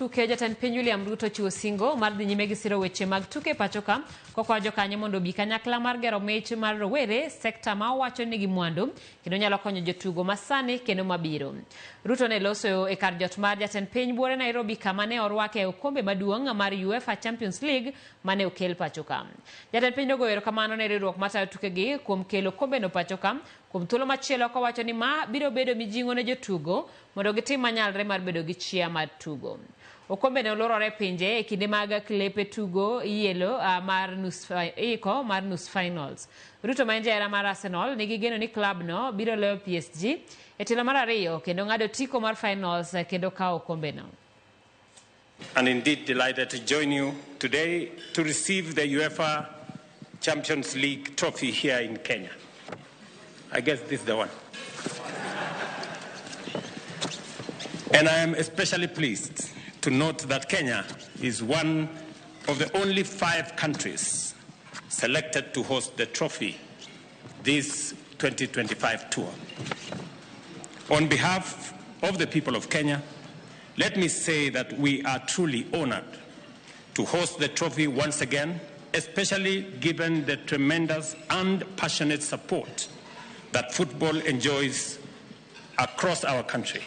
Tuke. Jatend piny William Ruto chiwo singo mar dhi nyime gi siro weche mag tuke pacho ka, kokwayo jokanyo mondo obi kanyakla mar gero mich mar rowere, sekta ma owacho ni nigi mwandu kendo nyalo konyo jotugo masani kendo mabiro. Ruto ne loso e kar jot mar jatend piny buore Nairobi, kama ne orwake e okombe maduong' mar UEFA Champions League mane okel pacho ka. Jatend piny nogoyo erokamano ne riwruok matayo tukegi kuom kelo okombeno pacho ka kuom thuolo machielo, kowacho ni ma biro bedo mijing'o ne jotugo mondo gitim manyalre mar bedo gi chia mar tugo. Okombe ne olorore pinje e kinde mag klepe tugo yielo mar nus iko mar nus finals. Ruto, ma en jahera mar Arsenal, nigi geno ni klab no biro loyo PSG e tielo mar ariyo kendo ng'ado otiko mar finals kendo kawo okombeno. And indeed delighted to join you today to receive the UEFA Champions League trophy here in Kenya. I guess this is the one. And I am especially pleased to note that Kenya is one of the only 5 countries selected to host the trophy this 2025 tour. On behalf of the people of Kenya, let me say that we are truly honored to host the trophy once again, especially given the tremendous and passionate support that football enjoys across our country.